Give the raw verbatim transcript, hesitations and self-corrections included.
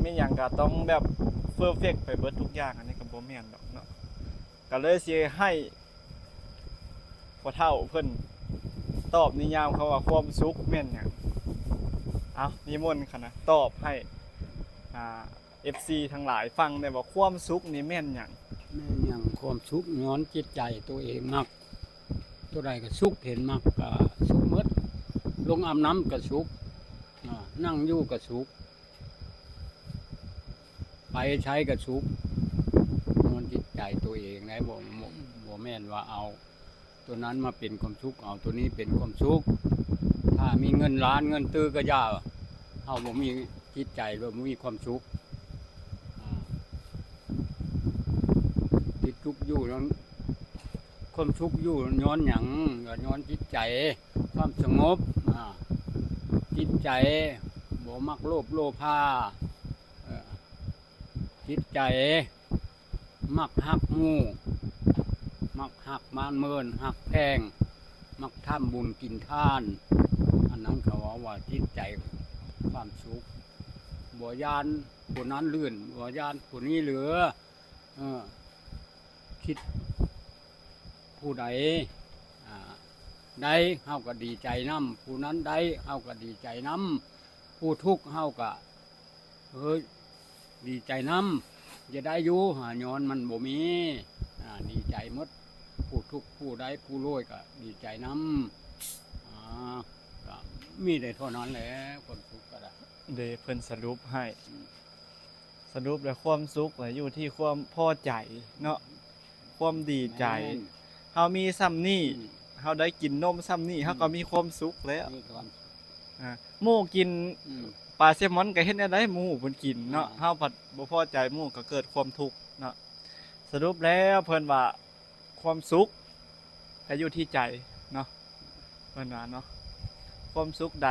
มีหยังก็ต้องแบบเพอร์เฟกต์ไปเบิดทุกอย่าง อันนี้ก็บ่แม่นดอกเนาะ ก็เลยสิให้พ่อเฒ่าเพิ่นตอบนิยามคำว่าความสุขแม่นหยัง เอานิมนต์คณะตอบให้ อ่า เอฟซี ทั้งหลายฟังได้ว่าความสุขนี่แม่นหยัง แม่นหยัง ความสุขย้อนจิตใจตัวเองมัก ตัวใดก็สุข เห็นมักก็สุขหมด ลงอาบน้ำก็สุข อ่า นั่งอยู่ก็สุข ไปใช้ก็สุข ย้อนจิตใจตัวเองได้ บ่ บ่ บ่แม่นว่าเอาตัวนั้นมาเป็นความสุข เอาตัวนี้เป็นความสุข ถ้ามีเงินล้านเงินตื้อก็อย่า เฮาบ่มีจิตใจ บ่มีความสุข อ่า ติดทุกข์อยู่นั้น ความสุขอยู่ย้อนหยัง ก็ย้อนจิตใจ ความสงบ อ่า จิตใจบ่มักโลภโลภา เอ่อ จิตใจมักฮักหมู่ มักฮักบ้านเมือง ฮักแพง มักทำบุญกินทาน อันนั้นเขาว่า ว่าจิตใจความสุข บ่ย้านผู้นั้นลื่น บ่ย้านผู้นี้เหลือ เออ คิดผู้ใด อ่า ได้ เฮาก็ดีใจนำ ผู้นั้นได้ เฮาก็ดีใจนำ ผู้ทุกข์ เฮาก็ เฮ้ย ดีใจนำ จะได้อยู่ หาย้อนมันบ่มี อ่า ดีใจหมด ผู้ทุกข์ ผู้ใด ผู้รวยก็ดีใจนำ อ่า ก็มีได้เท่านั้นแหละ ความสุขก็ได้ เด้ เพิ่นสรุปให้ สรุปแล้วความสุขน่ะอยู่ที่ความพอใจเนาะ ความดีใจ แม่น เฮามีส่ำนี้ อืม เฮาได้กินนมส่ำนี้ อืม เฮาก็มีความสุขแล้ว มีความสุข อ่า หมู่กิน อืม ปลาแซลมอนก็เฮ็ดแนวใดหมู่เพิ่นกินเนาะ อ่า เฮาผัดบ่พอใจหมู่ก็เกิดความทุกข์เนาะ สรุปแล้วเพิ่นว่าความสุขก็อยู่ที่ใจเนาะ เพิ่นว่าเนาะ ความสุขใด